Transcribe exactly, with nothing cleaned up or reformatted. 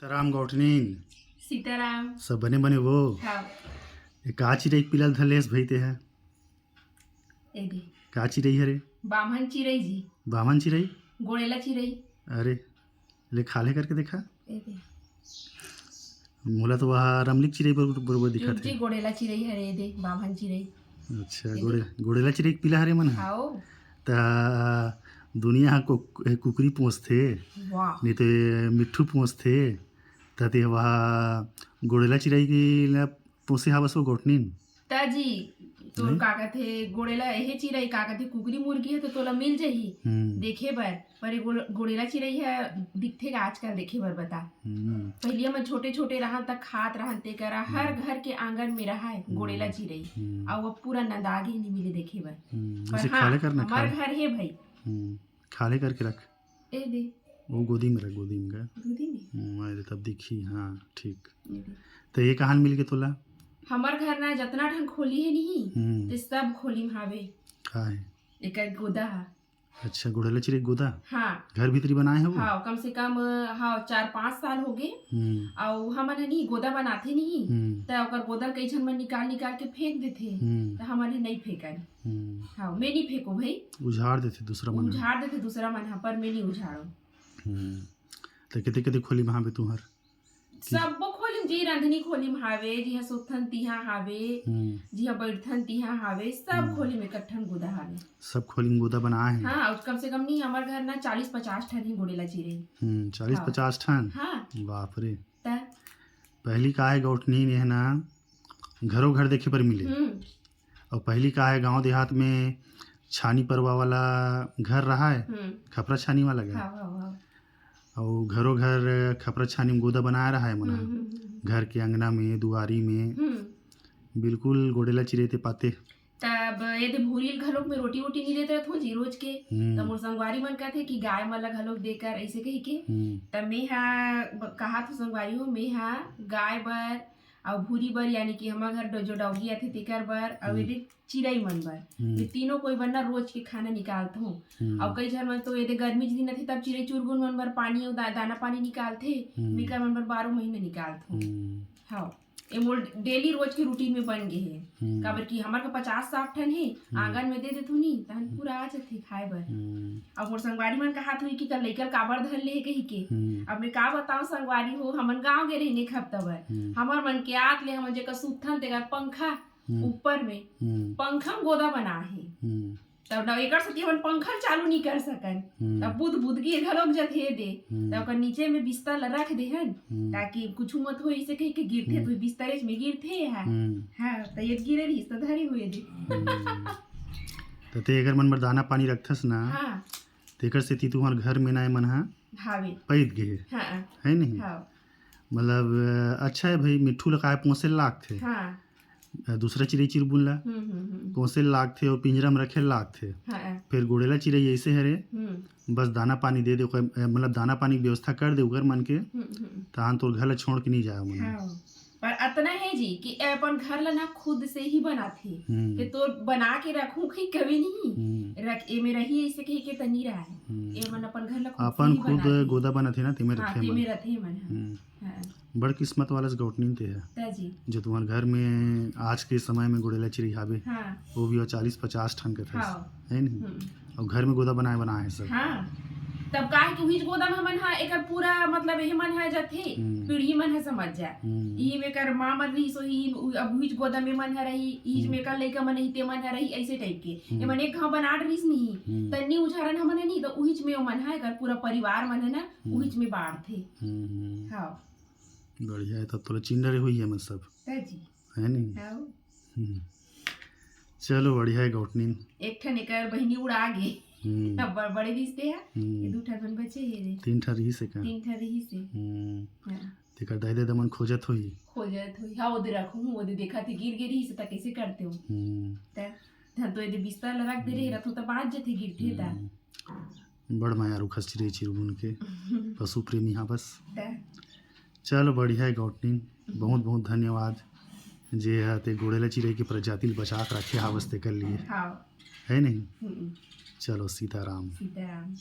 सीताराम गौठनीन। सीताराम। सब बने बने वो? हाँ। ए का चिरई पिला ल धर लेस भई ते ह? ए दे। का चिरई हरे? बाम्हन चिरई जी। बाम्हन चिरई? गोड़ेला चिरई। अरे, ले खा ले करके देखा। ए दे। मोला तो वह रमलिक चिरई बरोबर, बरोबर दिखत हे। जी, गोड़ेला चिरई हरे, ए दे, बाम्हन चिरई। अच्छा, ए दे। गोड़े-, गोड़ेला चिरई पिला हरे मन ह? हाओ। त दुनिया ह कु-, कुकरी पोसथे, वाह। नहीं तो मिट्ठू पोसथे, त ते वह गोड़ेला चिरई के ला पोसे हावस वो गौठनीन। त जी, तोर नहीं? का कथे, गोड़ेला, एहे चिरई का कथे, कुकरी मुर्गी हे तो तोला मिल जही हम्म। देखे बर, पर ये गोल-, गोड़ेला चिरई ह दिखथे का आजकल देखे बर, बता। हम्म। पहिली हमन छोटे-छोटे रहन त खात रहन ते करा, हर हम्म। घर के आंगन में रहय हम्म। गोड़ेला चिरई। हम्म। अउ अब पूरा नंदा गे, नहीं मिले देखे बर। हम्म, पर ऐसे हाँ, खाले करना, हमार खाले। घर हे भाई। हम्म, खाले करके रख। ए दे। वो गोदी में रख, गोदी में का। गोदी में? हम्म, अरे तब दिखी, हाँ, ठीक। ए दे। त ये कहाँ मिल के तोला? हमर घर ना जतना ठन खोली हे नहीं, हम्म। ते सब खोली में हावे। का हे? एकर गोदा हा। अच्छा, गोड़ेला चिरई गोदा? हाँ। घर भीतरी बनाए हे वो? हाँ, कम से कम, हाँ, चार पाँच साल हो गे। हम्म। अउ हमन ह नहीं गोदा बनाथे नहीं, हम्म। त ओकर गोदा ल कई झन मन निकाल निकाल के फेंक देथे। हम्म। त हमन ह नहीं फेंकन। हम्म। हाँ, मैं नहीं फेंको भाई। उझाड़ देथे दूसरा मन ह। उझाड़ देथे दूसरा मन ह, पर मैं नहीं उझाड़ो। हम्म। त केते केते खोली में हावे तुंहर? सब्बो खोली में, जी रंधनी खोली में हावे, जिहाँ सुतथन तिहाँ हावे, हम्म। जिहाँ बैठथन तिहाँ हावे, सब हम्म। खोली में एक ठन गोदा हावे। सब खोली में गोदा बनाए हे। हाँ, अउ कम से कम नहीं, हमर घर ना चालीस पचास ठन हे गोड़ेला चिरई। हम्म, चालीस हाँ। पचास ठन? हाँ। बाप रे। त? पहली का हे गौठनीन, ये ना घरो घर देखे बर मिले। हम्म। अउ पहली का हे गांव देहात में छानी परवा वाला घर रहा हे, हम्म। खपरा छानी वाला घर। हाँ, हाँ, हाँ। अउ घरो घर खपरा छानी में गोदा बनाए रहा हे मन ह। हम्म, हम्म, हम्म। घर के अंगना में, दुआरी में। हम्म। बिल्कुल गोड़ेला चिरई ते पाते। तब ये दे भूरी ल घलोक में रोटी वोटी नहीं देते रहत हो जी रोज के। हम्म। त मोर संगवारी मन कहथे कि गाय मन ल घलोक देकर, ऐसे कही के। हम्म। त मैं हा ब-, कहा थो संगवारी हो, मैं हा गाय बर अउ भूरी बर, यानी कि हमर घर डो-, जो डौगी आथे तेकर बर, अउ हम्म। ये दे चिरई मन बर। हम्म। ये तीनों कोई बर ना रोज के खाना निकालत हो। हम्म। अउ कई झन मन तो ये दे गर्मी के दिन आथे तब चिरई चुरगुन मन बर पानी अउ दा-, दाना पानी निकालथे। हम्म। मैं कर मन बर बारह महीना निकालत हो। हम्म। हाँ। ए मोर डेली रोज के रूटीन में बन गे हे। हम्म। काबर कि हमर का पचास साठ ठन हे, हम्म। आंगन में दे देथो नी, तहन हम्म। पूरा आ जथे खाए बर। हम्म। अब मोर संगवारी मन कहात होही कि कर लइका ल काबर धर ले हे कही के। हम्म। अब मैं का बताऊं संगवारी हो, हमन गांव गे रहिन एक हफ्ता बर। हम्म। हमर मन के आत ले हमन जेकर सुतथन तेकर पंखा हम्म। ऊपर में, हम्म। पंखा में गोदा बना हे। हम्म। तब न एकर सेती हमन पंखा ल चालू नहीं कर सकन। हम्म। तब बुद बुद गिर घलोक जथे दे। हम्म। तब ओकर नीचे में बिस्तर ल रख देहन, हम्म। ताकि कुछु मत होई, इसे कही के गिरथे हम्म। तो बिस्तरेच में गिरथे हा। हम्म। हाँ, त ये गिरे रहिस त धरे हुए दे। हम्म। त ते एकर मन बर दाना पानी रखथस ना, हाँ। तेकर सेती तुहर घर में ना ए मन हा हावे। पइत गे हे। हाँ। है नहीं? हाँ। मतलब, अच्छा हे भाई, मिट्ठू ल काय पोसे ल लागथे। हाँ। अ, दूसरा चिरई चिरबुन ला हम्म, हम्म, हम्म। पोसे ल लागथे अउ पिंजरा में रखे ल लागथे। हाँ। फेर गोड़ेला चिरई ऐसे हरे, हम्म। बस दाना पानी दे दे, ओकर, अ, मतलब दाना पानी के व्यवस्था कर दे ओकर मन के, हम्म, हम्म। तहान तोर घर ला छोड़ के नहीं जाए मन। हाँ। पर अतना हे जी कि ए अपन घर ला ना खुद से ही बनाथे। हम्म। कि तोर बना के रखूं कहीं कभी नहीं। हम्म। रख, ए में रही ऐसे कही के त नहीं रहा है। हम्म। ए मन अपन घर ला खुद से अपन ही खुद बनाथे। गोदा बनाथे ना, तेमे हाँ, रथे तेमे मन। रथे मन, हाँ। हम्म। हाँ। बड़ किस्मत वाला से गौटनीन ते है, त जी। जो तुम्हारे घर में आज के समय में गोड़ेला चिरई हावे, हाँ। वो भी वो चालीस पचास ठन के था, हाँ। है नहीं? हम्म। और घर में गोदा बनाए, बनाए हैं सब। हाँ। तब काहे कि उहीच गोदा में हमन हा, एकर पूरा मतलब एह मन हा जथे, हम्म। पीढ़ी मन हा समझ जा। हम्म। इही में एकर माँ मन रहिस होही, उ-, अब उहीच गोदा में मन हा रही, इहीच हम्म। में एकर लइका मन रही, ते मन हा रही, ऐसे टाइप के। हम्म। एमन एक घाव बनाट रहिस नहीं, हम्म। तन्नी उझारन हमन हा नहीं, तो उहीच में ओमन हा, एकर पूरा परिवार मन हा ना, हम्म। उहीच में बांटथे। हम्म, हम्म। हाँ। बढ़िया है, तब तोला चिन्ह रहे हुई है, मतलब। त जी। है नहीं? हाँ। हम्म। चलो, बढ़िया है, गौटनीन। एक ठन एकर बहिनी उड़ा गे। हम्म। अब बड़-, बड़े रिश्ते है, हम्म। ये दू ठन बचे हे रे। तीन ठन रहिस हे का? तीन ठन रहिस हे। हम्म। हाँ। तेकर दाई ददा मन खोजत होही। खोजत होही। हाँ, ओदे रखहूँ, ओदे देखा थे, गिर गे रहिस हे, त कैसे करते हो? हम्म। त, धन तो एदे बिस्तर ल रख दे रहे, हम्म। रथो त बाँच जथे, गिरथे त। हम्म। बड़ मयारू खस चिरई चिरगुन के, पशु प्रेमी हा बस। त। चलो, बढ़िया है गौटनीन, हम्म। बहुत बहुत धन्यवाद, जे हा ते गोड़ेला चिरई के प्रजाति ल बचा के रखे हावस तेकर लिए। हाँ। है नहीं? हम्म। चलो, सीताराम। सीताराम।